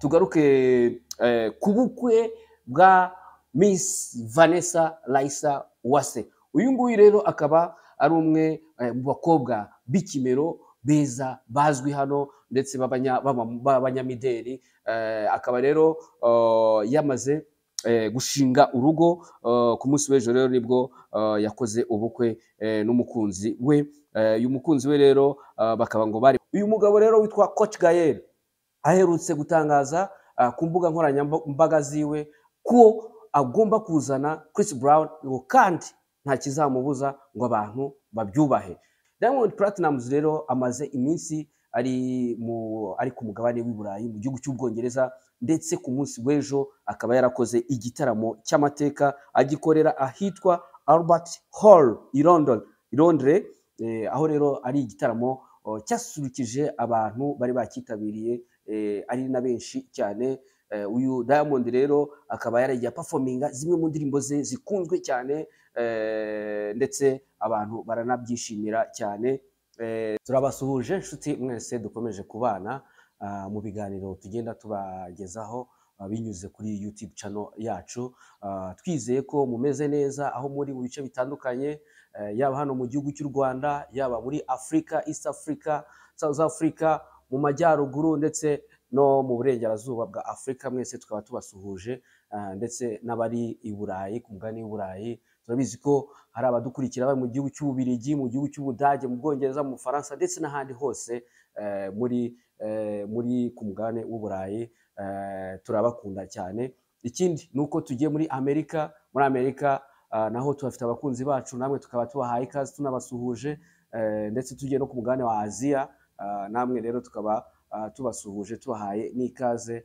Tugaruke ku bukwe bwa Miss Vanessa Raissa Uwase. Uyu nguyu rero akaba ari umwe mu bakobwa b'ikimero beza bazwi hano ndetse b'abanyamideli, akaba rero yamaze gushinga urugo. Ku munsi w'ejo rero nibwo yakoze ubukwe n'umukunzi we. Uyu mukunzi we rero bakaba ngo bari, uyu mugabo rero witwa Coach Gael aherutse gutangaza ku mbuga nkoranyambaga ziwe ko agomba kuzana Chris Brown, ngo kandi nta kizamubuza, ngo abantu babyubahe. Diamond Platnumz rero amaze iminsi ari ku mugabane w'i Burayi, mu gihugu cy'Ubwongereza, ndetse ku munsi w'ejo akaba yarakoze igitaramo cy'amateka, agikorera ahitwa Albert Hall i London, i Londres, aho rero ari igitaramo cyasurukije abantu bari bacyitabiriye, ari na benshi cyane. Uyu Diamond rero akaba yaragiye performinga zimwe mu ndirimbo ze zikunzwe cyane, ndetse abantu baranabyishimira cyane. Turabasuhuje inshuti mwese dukomeje kubana mu biganiro tugenda tubagezaho binyuze kuri YouTube channel yacu. Twizeye ko mumeze neza aho muri mu bice bitandukanye, yaba hano mu gihugu cy'u Rwanda, yaba muri Africa, East Africa, South Africa, mu majyaruguru ndetse no mu burengerazuba bwa Afurika, mwese tukaba tubasuhuje, ndetse n'abari i Burayi, ku mugabane w'i Burayi. Turabizi ko hari abadukurikira bari mu gihugu cy'Ububirigi, mu gihugu cy'Ubudage, mu Bwongereza, mu Bufaransa ndetse n'ahandi hose muri ku mugabane w'Uburayi, turabakunda cyane. Ikindi ni uko tugiye muri Amerika. Muri Amerika naho tuhafite abakunzi bacu, namwe tukaba tubahaye ikaze, tunabasuhuje, ndetse tugiye no ku mugabane wa Aziya, namwe rero tukaba tubasuhuje, tubahaye n'ikaze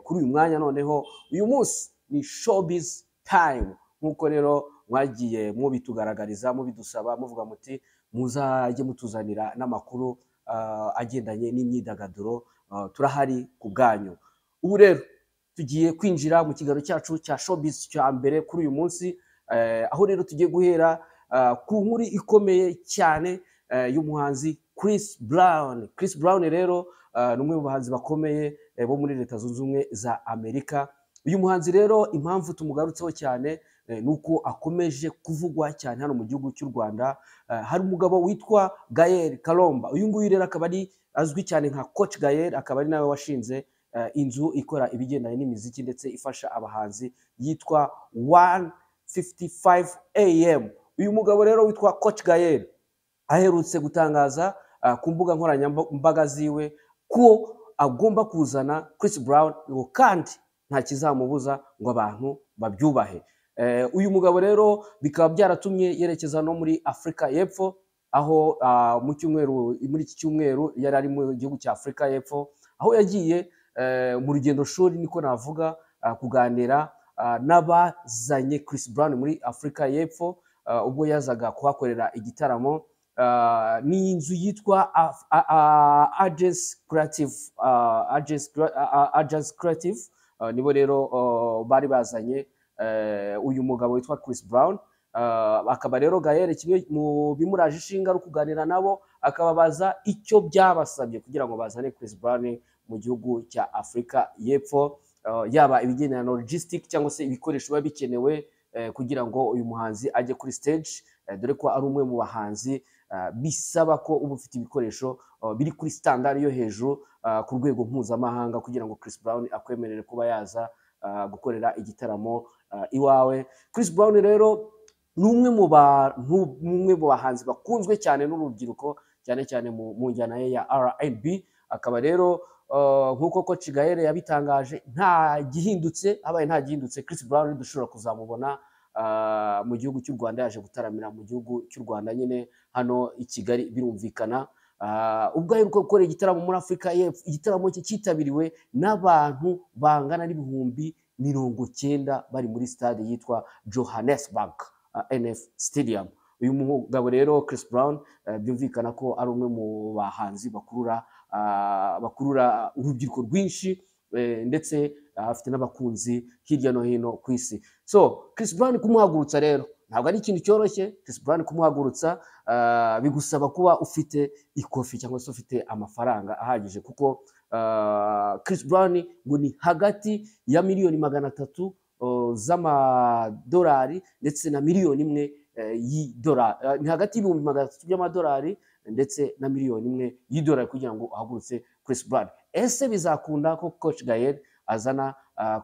kuri uyu mwanya. Noneho uyu munsi ni showbiz time, nk'uko rero mwagiye mubitugaragariza, mubidusaba, muvuga muti muzajye mutuzanira n'amakuru agendanye n'imyidagaduro, turahari ku bwanyu. Ubu rero tugiye kwinjira mu kiganiro cyacu cya showbiz cya mbere kuri uyu munsi, aho rero tugiye guhera ku nkuru ikomeye cyane y'umuhanzi Chris Brown. Chris Brown rero ni umwe mu bahanzi bakomeye bo muri Leta Zunze Ubumwe za Amerika. Uyu muhanzi rero impamvu tumugarutseho cyane ni uko akomeje kuvugwa cyane hano mu gihugu cy'u Rwanda. Hari umugabo witwa Gael Kalomba. Uyu nguyu rero akaba ari azwi cyane nka Coach Gael, akaba ari nawe washinze inzu ikora ibigendanye n'imiziki ndetse ifasha abahanzi yitwa 155 AM. Uyu mugabo rero witwa Coach Gael aherutse gutangaza ku mbuga nkoranyambaga ziwe ko agomba kuzana Chris Brown, ngo kandi nta kizamubuza, ngo abantu babyubahe. Uyu mugabo rero bikaba byaratumye yerekeza no muri Afurika y'Epfo, aho mu cyumweru, muri iki cyumweru yari ari mu gihugu cya Afurika y'Epfo, aho yagiye mu rugendo shuri niko navuga, kuganira n'abazanye Chris Brown muri Afurika y'Epfo ubwo yazaga kuhakorera igitaramo. Ni inzu yitwa Agence Creative, nibo rero bari bazanye uyu mugabo witwa Chris Brown. Akaba rero Gael kimwe mu bimuraje ishinga ari ukuganira nabo, akababaza icyo byabasabye kugira ngo bazane Chris Brown mu gihugu cya Afurika y'Epfo, yaba ibigendana na logistic cyangwa se ibikoresho biba bikenewe kugira ngo uyu muhanzi ajye kuri stage, dore ko ari umwe mu bahanzi bisaba ko uba ufite ibikoresho biri kuri standard yo hejuru ku rwego mpuzamahanga kugira ngo Chris Brown akwemerere kuba yaza gukorera igitaramo iwawe. Chris Brown rero ni umwe mu bantu, umwe mu bahanzi bakunzwe cyane n'urubyiruko, cyane cyane mu njyana ye ya R&B. Akaba rero nk'uko Coach Gael yabitangaje, nta gihindutse, habaye nta gihindutse, Chris Brown dushobora kuzamubona mu gihugu cy'u Rwanda, yaje gutaramira mu gihugu cy'u Rwanda nyine hano i Kigali, birumvikana. Ubwo aheruka gukora igitaramo muri Afurika y'Epfo, igitaramo cye cyitabiriwe n'abantu bangana n'90,000 bari muri stade yitwa Johannesburg NF Stadium. Uyu mugabo rero Chris Brown byumvikana ko ari umwe mu bahanzi bakurura urubyiruko rwinshi, ndetse afite n'abakunzi hirya no hino ku isi. So Chris Brown kumuhagurutsa rero ntabwo ari ikintu cyoroshye. Chris Brown kumuhagurutsa bigusaba kuba ufite ikofi cyangwa se ufite amafaranga ahagije, kuko Chris Brown ngo ni hagati ya miliyoni 300 z'amadolari ndetse na miliyoni 1 y'idolari, ni hagati y'ibihumbi 300 by'amadolari ndetse na miliyoni 1 y'idolari kugira ngo ahagurutse Chris Brown. Ese bizakunda ko Coach Gael azana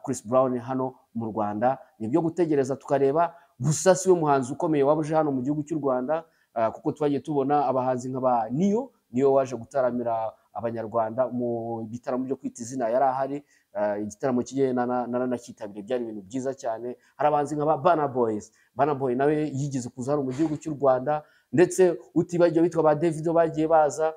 Chris Brown hano mu Rwanda? Ni ibyo gutegereza tukareba. Gusa si we muhanzi ukomeye waba uje hano mu gihugu cy'u Rwanda, kuko twagiye tubona abahanzi nka ba Niyo. Niyo waje gutaramira Abanyarwanda mu bitaramo byo kwita izina, yari ahari, igitaramo kigiye naranakitabiriye, byari ibintu byiza cyane. Hari abahanzi nka ba Burna Boys. Burna Boy nawe yigeze kuza hano mu gihugu cy'u Rwanda, ndetse utibagiwe abitwa ba Davido bagiye baza,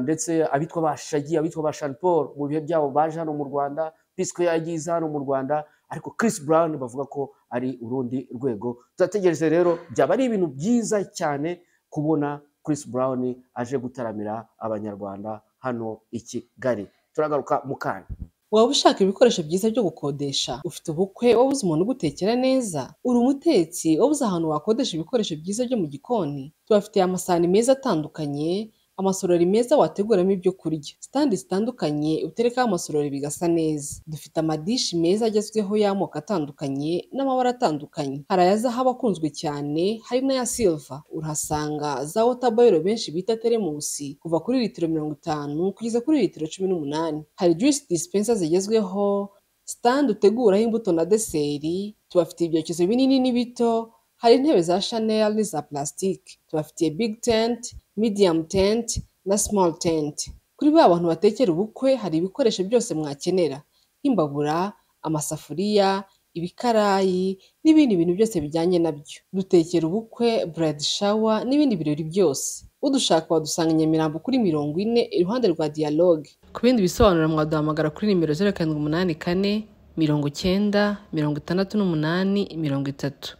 ndetse abitwa ba Shaggy, abitwa ba Sean Paul mu bihe byabo baje hano mu Rwanda, Pisco yagiye iza hano mu Rwanda, ariko Chris Brown bavuga ko ari urundi rwego. Turategereje rero, byaba ari ibintu byiza cyane kubona Chris Brown aje gutaramira Abanyarwanda hano i Kigali. Turagaruka mu kanya. Waba ushaka ibikoresho byiza byo gukodesha? Ufite ubukwe wabuze umuntu ugutekera neza? Uri umutetsi wabuze ahantu wakodesha ibikoresho byiza byo mu gikoni? Tubafitiye amasahani meza atandukanye, amasorori meza wateguramo ibyo kurya, stand zitandukanye uterekaho amasorori bigasa neza. Dufite amadishi meza agezweho y'amoko atandukanye n'amabara atandukanye. Hari aya zahabu akunzwe cyane, hari n'aya silver. Urahasanga za water boiler benshi bita teremusi, kuva kuri litiro 50 kugeza kuri litiro 18. Hari juice dispenser zigezweho, stand uteguraho imbuto na dessert. Tubafitiye ibyokezo binini n'ibito, hari intebe za Chanel n'iza plastique. Tubafitiye big tent, medium tent na small tent. Kuri ba bantu batekera ubukwe, hari ibikoresho byose mwakenera nk'imbabura, amasafuriya, ibikarayi n'ibindi bintu byose bijyanye nabyo. Dutekera ubukwe, bridal shower n'ibindi birori byose. Udushaka wadusanga i Nyamirambo kuri 40, iruhande rwa Dialogue. Ku bindi bisobanuro mwaduhamagara kuri nimero 0784 90 68 30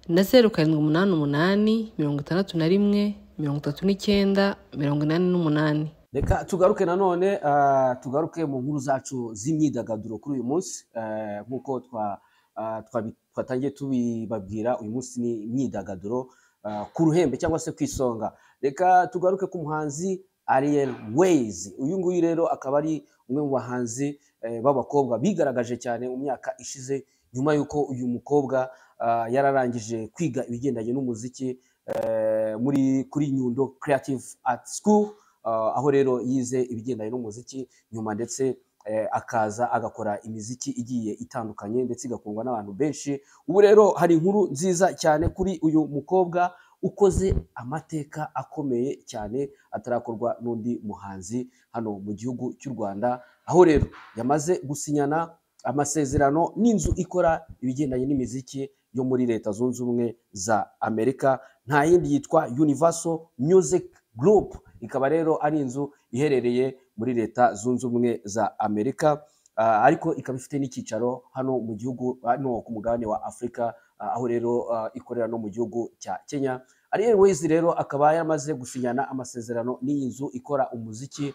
na 0788 61 39 88. Reka tugaruke nanone, tugaruke mu nkuru zacu z'imyidagaduro kuri uyu munsi. Nk'uko twatangiye tubibabwira, uyu munsi ni imyidagaduro ku ruhembe cyangwa se ku isonga. Reka tugaruke ku muhanzi Ariel Wayz. Uyu nguyu rero akaba ari umwe mu bahanzi b'abakobwa bigaragaje cyane mu myaka ishize, nyuma y'uko uyu mukobwa yararangije kwiga ibigendanye n'umuziki muri kuri Nyundo Creative Art School, aho rero yize ibigendanye n'umuziki nyuma, ndetse akaza agakora imiziki igiye itandukanye ndetse igakundwa n'abantu benshi. Ubu rero hari inkuru nziza cyane kuri uyu mukobwa ukoze amateka akomeye cyane atarakorwa n'undi muhanzi hano mu gihugu cy'u Rwanda, aho rero yamaze gusinyana amasezerano n'inzu ikora ibigendanye n'imiziki yo muri Leta Zunze Ubumwe za Amerika, nta yindi yitwa Universal Music Group. Ikaba rero ari inzu iherereye muri Leta Zunze Ubumwe za Amerika, ariko ikaba ifite n'icyicaro hano mu gihugu, hano ku mugabane wa Afurika, aho rero ikorera no mu gihugu cya Kenya. Ariel Wayz rero akaba yaramaze gusinyana amasezerano n'iyi nzu ikora umuziki,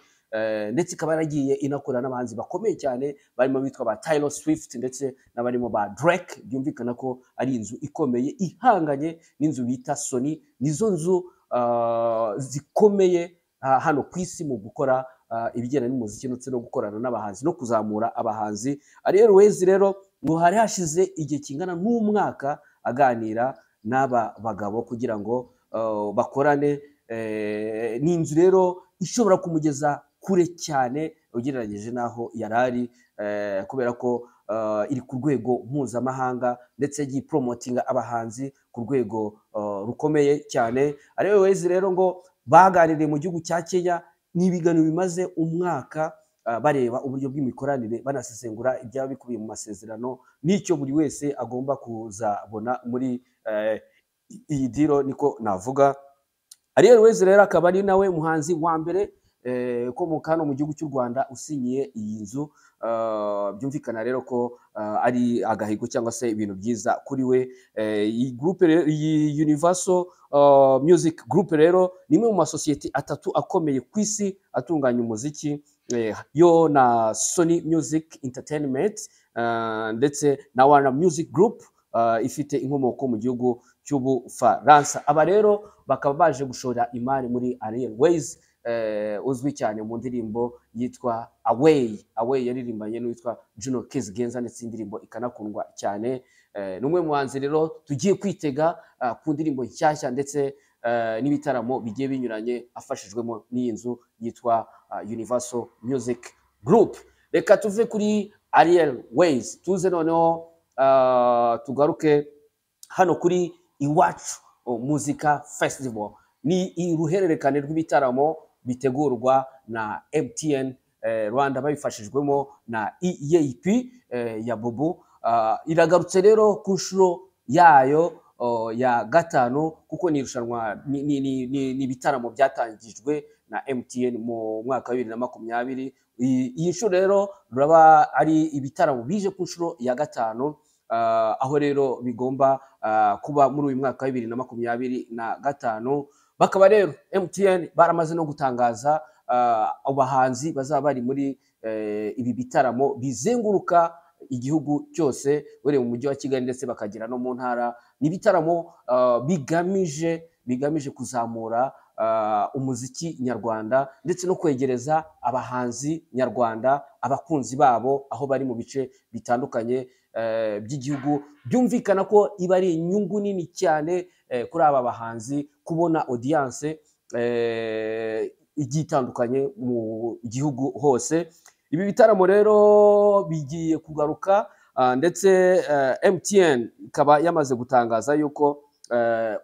ndetse ikaba yaragiye inakora n'abahanzi bakomeye cyane barimo bitwa ba Taylor Swift ndetse n'abarimo ba Drake. Byumvikana ko ari inzu ikomeye ihanganye n'inzu bita Sony. Nizo nzu zikomeye hano ku isi mu gukora ibigendanye n'umuziki ndetse no gukorana n'abahanzi no kuzamura abahanzi. Ariel Wayz rero ngo hari hashize igihe kingana n'umwaka aganira n'aba bagabo kugira ngo bakorane. Ni inzu rero ishobora kumugeza kure cyane ugereranyije n'aho yari ari, kubera ko iri ku rwego mpuzamahanga ndetse yagiye promotinga abahanzi ku rwego rukomeye cyane. Ariel Wayz rero ngo baganiriye mu gihugu cya Kenya, ni ibiganiro bimaze umwaka, bareba uburyo bw'imikoranire, banasesengura ibyaba bikubiye mu masezerano n'icyo buri wese agomba kuzabona muri iyi deal, niko navuga. Ariel Wayz rero akaba ari nawe muhanzi wa mbere ukomoka hano mu gihugu cy'u Rwanda usinyiye iyi nzu. Byumvikana rero ko ari agahigo cyangwa se ibintu byiza kuri we. Iyi groupe rero, iyi Universal Music Group rero, ni imwe mu masosiyete atatu akomeye ku isi atunganya umuziki, yo na Sony Music Entertainment ndetse na Warner Music Group ifite inkomoko mu gihugu cy'Ubufaransa. Aba rero bakaba baje gushora imari muri Ariel Wayz. uzwi cyane mu ndirimbo yitwa Away. Away yaririmbanye n'uwitwa Juno Kizigenza, ndetse indirimbo ikanakundwa cyane. Ni umwe mu bahanzi rero tugiye kwitega ku ndirimbo nshyashya ndetse n'ibitaramo bigiye binyuranye, afashijwemo n'iyi nzu yitwa Universal Music Group. Reka tuve kuri Ariel Wayz, tuze noneho tugaruke hano kuri Iwacu Muzika Festival. Ni uruhererekane rw'ibitaramo bitegurwa na MTN Rwanda babifashijwemo na EAP ya Bubu. Iragarutse rero ku nshuro yayo ya 5, kuko ni irushanwa, ni ibitaramo byatangijwe na MTN mu mwaka wa 2020. Iyi nshuro rero ruraba ari ibitaramo bije ku nshuro ya 5, aho rero bigomba kuba muri uyu mwaka wa 2025. Bakaba rero MTN baramaze no gutangaza abahanzi bazaba bari muri ibi bitaramo bizenguruka igihugu cyose, uhereye mu mujyi wa Kigali ndetse bakagera no mu ntara. Ni ibitaramo bigamije kuzamura umuziki nyarwanda ndetse no kwegereza abahanzi nyarwanda abakunzi babo aho bari mu bice bitandukanye by'igihugu. Byumvikana ko iba ari inyungu nini cyane kuri aba bahanzi kubona audience igiye itandukanye mu gihugu hose. Ibi bitaramo rero bigiye kugaruka, ndetse MTN ikaba yamaze gutangaza yuko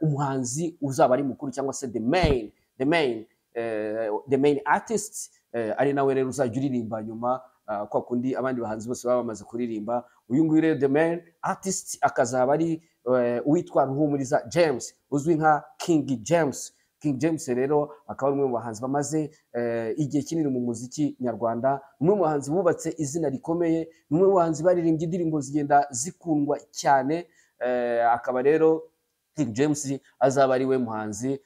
umuhanzi uzaba ari mukuru cyangwa se the main artist, ari nawe rero uzajya uririmba nyuma, kwa kundi abandi bahanzi bose baba bamaze kuririmba. Uyu nguyu rero the main artist akazaba ari uwitwa Ruhumuriza James uzwi nka King James. King James rero akaba ari umwe mu bahanzi bamaze igihe kinini mu muziki nyarwanda, umwe mu bahanzi bubatse izina rikomeye, ni umwe mu bahanzi baririmbye indirimbo zigenda zikundwa cyane. Akaba rero King James azaba ari we muhanzi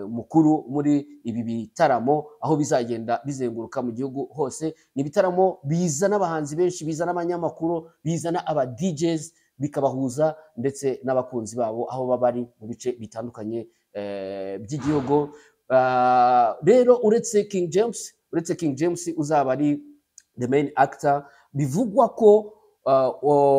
mukuru muri ibi bitaramo, aho bizagenda bizenguruka mu gihugu hose. Ni ibitaramo bizana abahanzi benshi, bizana abanyamakuru, bizana aba DJs, bikabahuza ndetse n'abakunzi babo aho baba bari mu bice bitandukanye by'igihugu. Rero uretse King James uzaba ari the main actor, bivugwa ko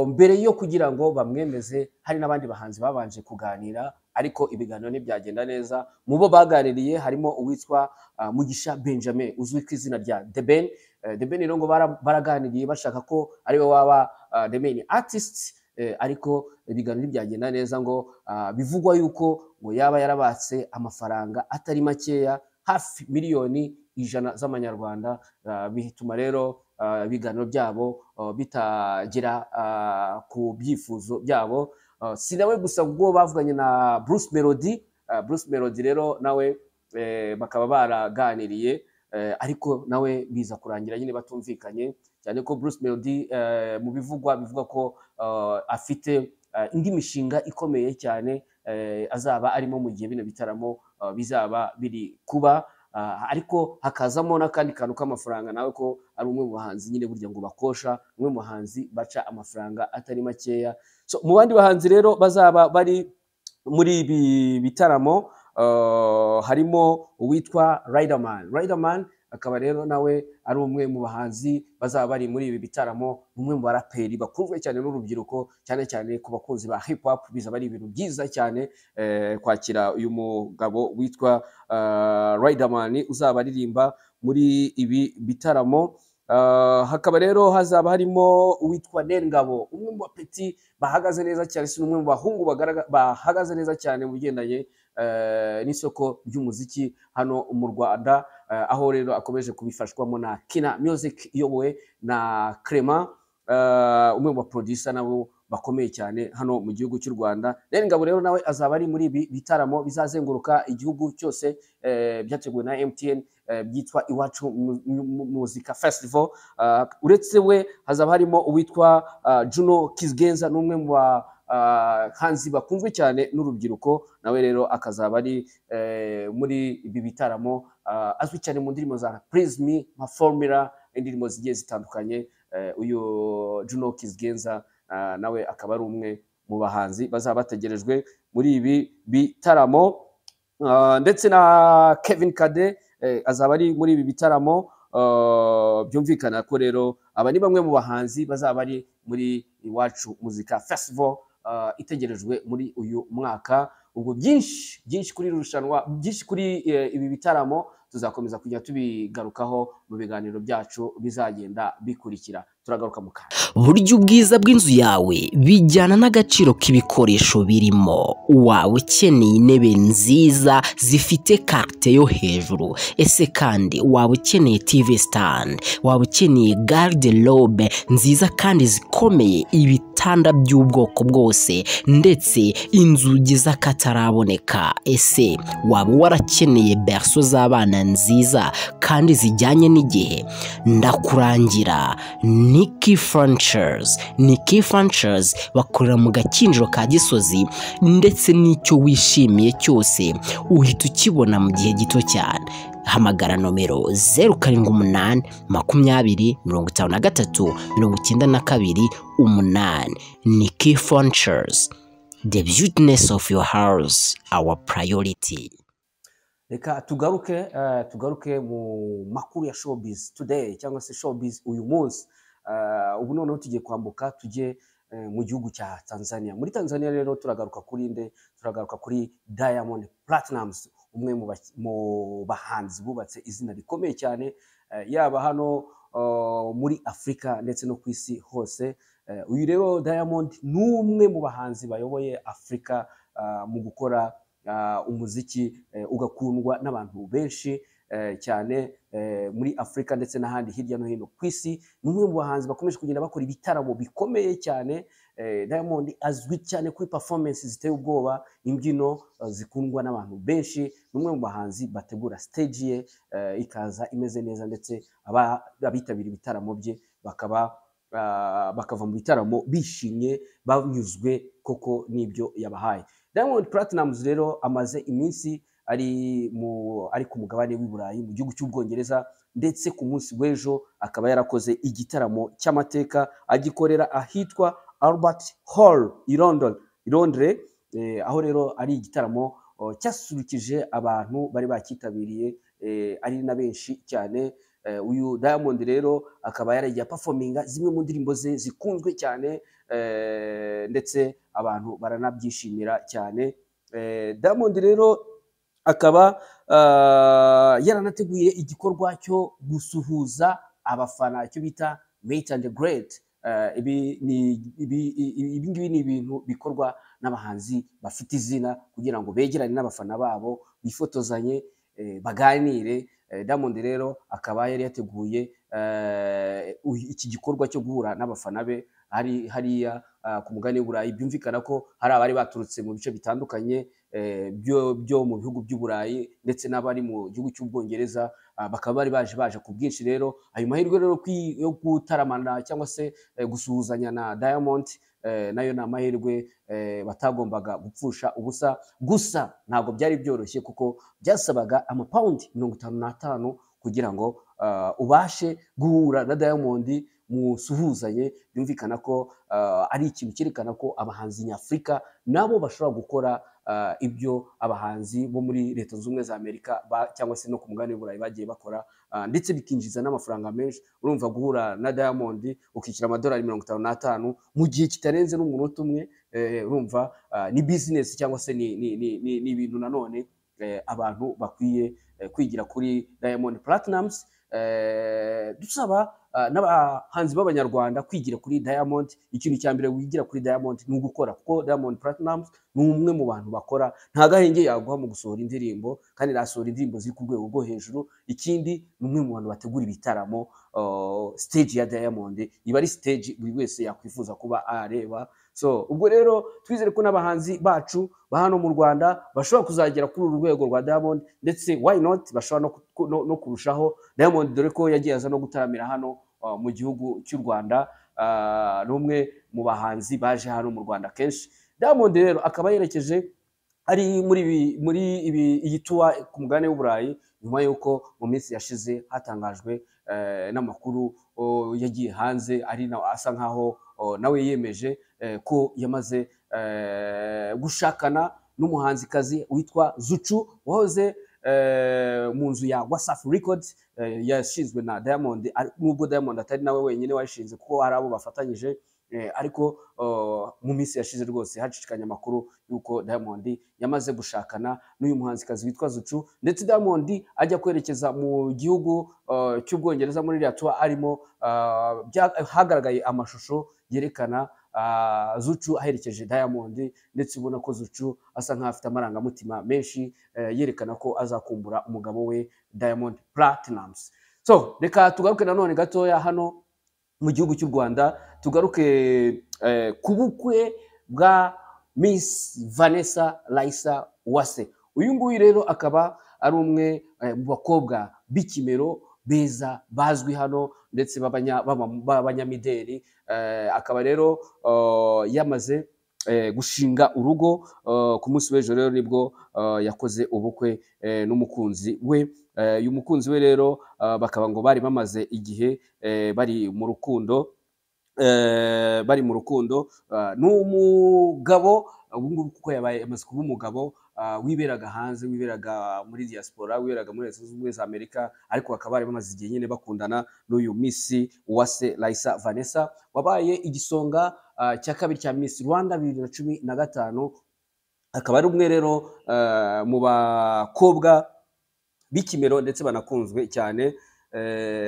mbere yo kugira ngo bamwemeze hari n'abandi bahanzi babanje kuganira, ariko ibiganiro ntibyagenda neza. Mu bo baganiriye harimo uwitwa Mugisha Benjamin uzwi ku izina rya The Ben. The Ben rero ngo baraganiriye bashaka ko ariwe waba the main artist, ariko ibiganiro ntibyagenda neza. Ngo bivugwa yuko ngo yaba yarabatse amafaranga atari makeya, hafi miliyoni 100 z'amanyarwanda, bituma rero ibiganiro byabo bitagera ku byifuzo byabo. Si nawe gusa, ubwo bavuganye na Bruce Melody. Bruce Melody rero nawe bakaba baraganiriye, ariko nawe biza kurangira nyine batumvikanye, cyane ko Bruce Melody mu bivugwa bivuga ko afite indi mishinga ikomeye cyane azaba arimo mu gihe bino bitaramo bizaba biri kuba. Ariko hakazamo n'akandi kantu k'amafaranga, nawe ko ari umwe mu bahanzi nyine burya ngo bakosha, umwe mu bahanzi baca amafaranga atari makeya. So, mu bandi bahanzi rero bazaba bari muri ibi bitaramo harimo uwitwa Riderman. Riderman akaba rero nawe ari umwe mu bahanzi bazaba bari muri ibi bitaramo, umwe mu baraperi bakunzwe cyane n'urubyiruko, cyane cyane ku bakunzi ba hip hop. Bizaba ari ibintu byiza cyane kwakira uyu mugabo witwa Riderman uzaba aririmba muri ibi bitaramo. Hakaba rero hazaba harimo uwitwa Nel Ngabo, umwe mu bapeti bahagaze neza cyane, si umwe mu bahungu bahagaze neza cyane mu bigendanye n'isoko ry'umuziki hano mu Rwanda, aho rero akomeje kubifashwamo na Kina Music iyobowe na Clement, umwe mu baproducer nabo bakomeye cyane hano mu gihugu cy'u Rwanda. Nel Ngabo rero nawe azaba ari muri ibi bitaramo bizazenguruka igihugu cyose, byateguwe na MTN, byitwa Iwacu Muzika Festival. Uretse we hazaba harimo uwitwa Juno Kizigenza, ni umwe mu bahanzi bakunzwe cyane n'urubyiruko, nawe rero akazaba ari muri ibi bitaramo, azwi cyane mu ndirimbo za Please Me, nka Formula, indirimbo zigiye zitandukanye. Uyu Juno Kizigenza nawe akaba ari umwe mu bahanzi bazaba bategerejwe muri ibi bitaramo. Ndetse na Kevin Kade. azaba ari muri ibi bitaramo. Byumvikana ko rero aba ni bamwe mu bahanzi bazaba ari muri Iwacu Muzika Festival itegerejwe muri uyu mwaka. Ubwo byinshi byinshi kuri iri rushanwa, byinshi kuri ibi bitaramo tuzakomeza kujya tubigarukaho mu biganiro byacu bizagenda bikurikira. Turagaruka mu kanya. Burya ubwiza bw'inzu yawe bijyana n'agaciro k'ibikoresho birimo. Waba ukeneye intebe nziza zifite qualité yo hejuru? Ese kandi waba ukeneye TV stand? Waba ukeneye garde-robe nziza kandi zikomeye, ibitanda by'ubwoko bwose ndetse inzugi z'akataraboneka? Ese waba warakeneye berceau z'abana nziza kandi zijyanye n'igihe? Ndakurangira Niki Furnitures. Niki Furnitures bakorera mu Gakinjiro ka Gisozi, ndetse n'icyo wishimiye cyose uhita ukibona mu gihe gito cyane. Hamagara nomero 0782053928. Niki Furnitures, the beautiness of your house, our priority. Reka tugaruke mu makuru ya showbiz today cyangwa se showbiz uyu munsi. Ubu noneho tugiye kwambuka tujye mu gihugu cya Tanzania. Muri Tanzania rero turagaruka kuri nde? Turagaruka kuri Diamond Platnumz, umwe mu bahanzi bubatse izina rikomeye cyane, yaba hano muri Afurika ndetse no ku isi hose. Uyu rero Diamond ni umwe mu bahanzi bayoboye Afurika mu gukora umuziki ugakundwa n'abantu benshi cyane muri Afurika ndetse n'ahandi hirya no hino ku isi. Ni umwe mu bahanzi bakomeje kugenda bakora ibitaramo bikomeye cyane. Diamond azwi cyane kuri performance ziteye ubwoba, imbyino zikundwa n'abantu benshi. Ni umwe mu bahanzi bategura stage ye ikaza imeze neza, ndetse abitabira ibitaramo bye bakava mu bitaramo bishimye, banyuzwe koko n'ibyo yabahaye. Diamond Platnumz rero amaze iminsi ari ku mugabane w'i Burayi, mu gihugu cy'Ubwongereza, ndetse ku munsi w'ejo akaba yarakoze igitaramo cy'amateka, agikorera ahitwa Albert Hall i London, i Londres, aho rero ari igitaramo cyasusurukije abantu bari bacyitabiriye, ari na benshi cyane. Uyu Diamond rero akaba yaragiye aperforminga zimwe mu ndirimbo ze zikunzwe cyane, ndetse abantu baranabyishimira cyane. Diamond rero akaba yaranateguye igikorwa cyo gusuhuza abafana, icyo bita meet and greet. Ibi ngibi ni ibintu bikorwa n'abahanzi bafite izina kugira ngo begerane n'abafana babo, bifotozanye, baganire. Diamond rero akaba yari yateguye iki gikorwa cyo guhura n'abafana be hari hariya ku mugabane w'Uburayi. Byumvikana ko hari abari baturutse mu bice bitandukanye byo mu bihugu by'Uburayi ndetse n'abari mu gihugu cy'Ubwongereza, bakaba bari baje ku bwinshi. Rero ayo mahirwe rero yo gutaramana cyangwa se gusuhuzanya na Diamond, nayo ni amahirwe batagombaga gupfusha ubusa. Gusa ntabwo byari byoroshye, kuko byasabaga amapawundi 55 kugira ngo ubashe guhura na Diamond musuhuzanye. Byumvikana ko ari ikintu cyerekana ko abahanzi nyafurika nabo bashobora gukora ibyo abahanzi bo muri Leta Zunze Ubumwe za Amerika cyangwa se no ku mugabane w'Uburayi bagiye bakora, ndetse bikinjiza n'amafaranga menshi. Urumva guhura na Diamond ukishyura amadolari 55 mu gihe kitarenze n'umunota umwe, urumva ni business cyangwa se ni ibintu nanone abantu bakwiye kwigira kuri Diamond Platnumz. Dusaba n'abahanzi b'Abanyarwanda kwigira kuri Diamond. Ikintu cya mbere wigira kuri Diamond ni ugukora, kuko Diamond Platnumz ni umwe mu bantu bakora, nta gahenge yaguha mu gusohora indirimbo, kandi nasohora indirimbo ziri ku rwego rwo hejuru. Ikindi, ni umwe mu bantu bategura ibitaramo. Stage ya Diamond iba ari stage buri wese yakwifuza kuba areba. So ubwo rero twizere ko n'abahanzi bacu ba hano mu Rwanda bashobora kuzagera kuri uru rwego rwa Diamond, ndetse why not, bashobora no kurushaho Diamond, dore ko yagiye aza no gutaramira hano mu gihugu cy'u Rwanda. Ni umwe mu bahanzi baje hano mu Rwanda kenshi. Diamond rero akaba yerekeje ari muri iyi tour ku mugabane w'Uburayi nyuma y'uko mu minsi yashize hatangajwe n'amakuru yagiye hanze ari na asa nkaho nawe yemeje ko yamaze gushakana n'umuhanzikazi witwa Zuchu wahoze mu nzu ya Wasafi Records yashinzwe na Diamond, nubwo Diamond atari nawe wenyine wayishinze kuko hari abo bafatanyije, ariko mu minsi yashize rwose hacicikanye amakuru y'uko Diamond yamaze gushakana n'uyu muhanzikazi witwa Zuchu, ndetse Diamond ajya kwerekeza mu gihugu cy'Ubwongereza muri iriya tour arimo, hagaragaye amashusho yerekana Zuchu aherekeje Diamond, ndetse ubona ko Zuchu asa nkaho afite amarangamutima menshi, yerekana ko azakumbura umugabo we Diamond Platnumz. So reka tugaruke nanone gatoya hano mu gihugu cy'u Rwanda, tugaruke ku bukwe bwa Miss Vanessa Raissa Uwase. Uyu nguyu rero akaba ari umwe mu bakobwa b'ikimero beza bazwi hano ndetse b'abanyamideli, akaba rero yamaze gushinga urugo. Ku munsi w'ejo rero nibwo yakoze ubukwe n'umukunzi we. Uyu mukunzi we rero bakaba ngo bari bamaze igihe bari mu rukundo, n'umugabo ubu ngubu kuko yabaye amaze kuba umugabo, wiberaga hanze, wiberaga muri diaspora, wiberaga muri Leta Zunze Ubumwe za Amerika, ariko bakaba bari bamaze igihe nyine bakundana n'uyu Miss Uwase Raissa Vanessa wabaye igisonga cya kabiri cya Miss Rwanda 2015. Akaba ari umwe rero mu bakobwa b'ikimero ndetse banakunzwe cyane.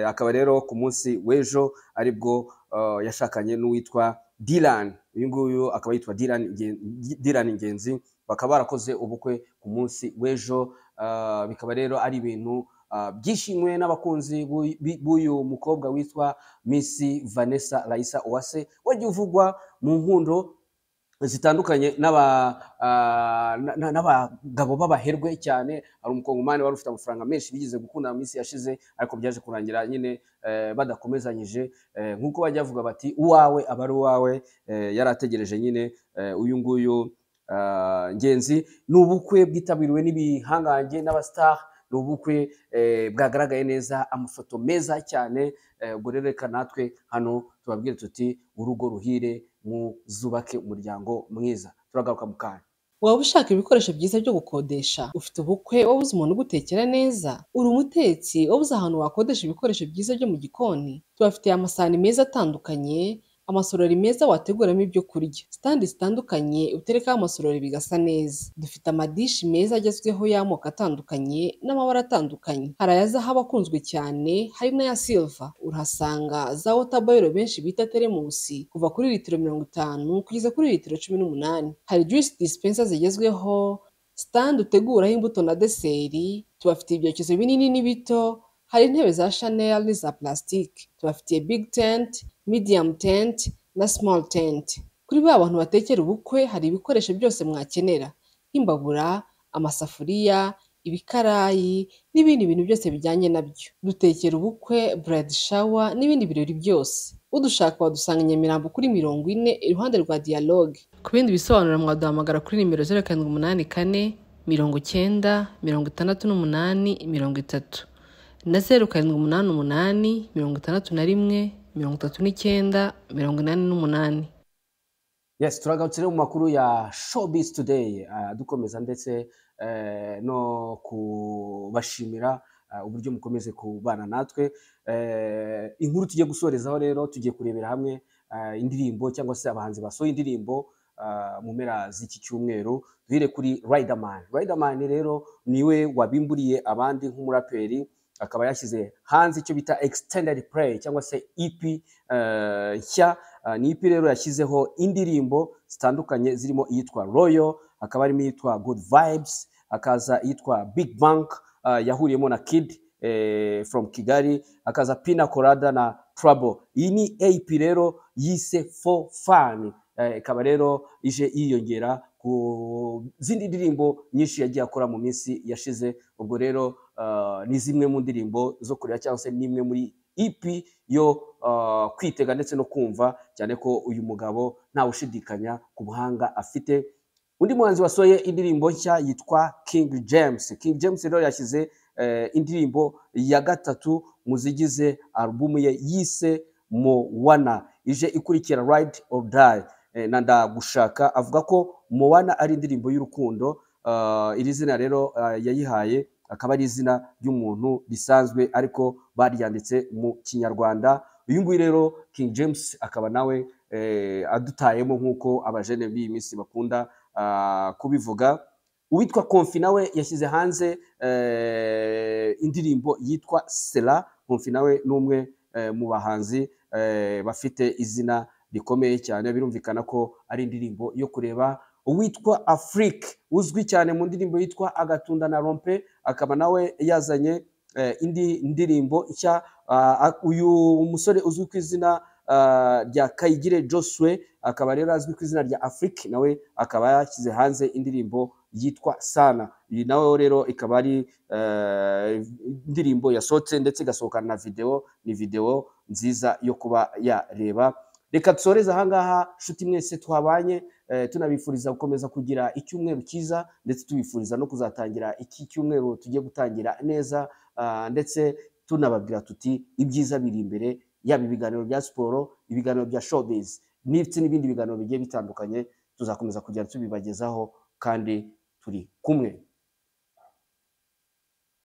Akaba rero ku munsi w'ejo aribwo yashakanye n'uwitwa Dylan. Uyu nguyu akaba yitwa Dylan Ngenzi, bakaba barakoze ubukwe ku munsi w'ejo. Bikaba rero ari ibintu byishimiwe n'abakunzi b'uyu mukobwa witwa Miss Vanessa Raissa Uwase, wagiye uvugwa mu nkundo zitandukanye n'abagabo b'abaherwe cyane. Hari umukongomani wari ufite amafaranga menshi bigeze gukunda mu minsi yashize, ariko byaje kurangira nyine badakomezanyije, nk'uko bajya bavuga bati uwawe aba ari uwawe, yari ategereje nyine uyu nguyu Ngenzi. Ni ubukwe bwitabiriwe n'ibihangange n'abastar, ni ubukwe bwagaragaye neza, amafoto meza cyane. Ubwo rero reka natwe hano tubabwire tuti urugo ruhire, muzubake umuryango mwiza. Turagaruka mu kanya. Waba ushaka ibikoresho byiza byo gukodesha? Ufite ubukwe wabuze umuntu ugutekera neza? Uri umutetsi wabuze ahantu wakodesha ibikoresho byiza byo mu gikoni? Tubafitiye amasahani meza atandukanye, amasorori meza wateguramo ibyo kurya, stand zitandukanye uterekaho amasorori bigasa neza. Dufite amadishi meza agezweho y'amoko atandukanye n'amabara atandukanye. Hari aya zahabu akunzwe cyane, hari n'aya silver. Urahasanga za water boiler benshi bita teremusi kuva kuri litiro 50 kugeza kuri litiro 18. Hari juice dispenser zigezweho, stand uteguraho imbuto na dessert. Tubafitiye ibyokezo binini n'ibito, hari intebe za Chanel n'iza plastique. Tubafitiye big tent, medium tent na small tent. Kuri ba bantu batekera ubukwe hari ibikoresho byose mwakenera nk'imbabura, amasafuriya, ibikarayi n'ibindi bintu byose bijyanye nabyo. Dutekera ubukwe, bridal shower n'ibindi birori byose. Udushaka wadusanga i Nyamirambo kuri 40 iruhande rwa Dialogue. Ku bindi bisobanuro mwaduhamagara kuri nimero 0784 90 68 30 na 0788 61 39 88. Yes, turagarutse rero mu makuru ya Showbiz Today, dukomeza ndetse no kubashimira uburyo mukomeze kubana natwe. Inkuru tugiye gusorezaho rero, tugiye kurebera hamwe indirimbo cyangwa se abahanzi basohoye indirimbo mu mpera z'iki cyumweru. Duhere kuri Riderman. Riderman rero niwe wabimburiye abandi nk'umuraperi, akaba yashyize hanze icyo bita extended play cyangwa se EP nshya. Ni EP rero yashyizeho indirimbo zitandukanye zirimo iyitwa Royal, hakaba harimo iyitwa Good Vibes, hakaza iyitwa Big Bank yahuriyemo na Kid from Kigali, hakaza Pina Colada na Trouble. Iyi ni EP rero yise For Fun, ikaba rero ije yiyongera ku zindi ndirimbo nyinshi yagiye akora mu minsi yashize. Ubwo rero ni zimwe mu ndirimbo zo kureba cyangwa se n'imwe muri EP yo kwitega ndetse no kumva cyane ko uyu mugabo ntawe ushidikanya ku buhanga afite. Undi muhanzi wasohoye indirimbo nshya yitwa King James. King James rero yashyize indirimbo ya gatatu mu zigize alubumu ye yise Moana, ije ikurikira Ride or Die na Ndagushaka. Avuga ko Moana ari indirimbo y'urukundo. Iri zina rero yayihaye akaba ari izina ry'umuntu risanzwe ariko baryanditse mu Kinyarwanda. Uyu nguyu rero King James akaba nawe adutayemo nk'uko abajene b'iyi minsi bakunda kubivuga. Uwitwa Konfi nawe yashyize hanze indirimbo yitwa Sela. Konfi nawe ni umwe mu bahanzi bafite izina rikomeye cyane, birumvikana ko ari indirimbo yo kureba. Uwitwa Afrique uzwi cyane mu ndirimbo yitwa Agatunda na Rompe, akaba nawe yazanye indi ndirimbo nshya. Uyu musore uzwi ku izina rya Kayigire Joshua, akaba rero azwi ku izina rya Afrique, nawe akaba yashyize hanze indirimbo yitwa Sana. Iyi nawe rero ikaba ari indirimbo yasohotse ndetse igasohokana na video, ni video nziza yo kuba yareba. Reka dusoreze ahangaha nshuti mwese twabanye, tunabifuriza gukomeza kugira icyumweru cyiza, ndetse tubifuriza no kuzatangira iki cyumweru tugiye gutangira neza, ndetse tunababwira tuti ibyiza biri imbere, yaba ibiganiro bya siporo, ibiganiro bya showbiz ndetse n'ibindi biganiro bigiye bitandukanye, tuzakomeza kugenda tubibagezaho kandi turi kumwe.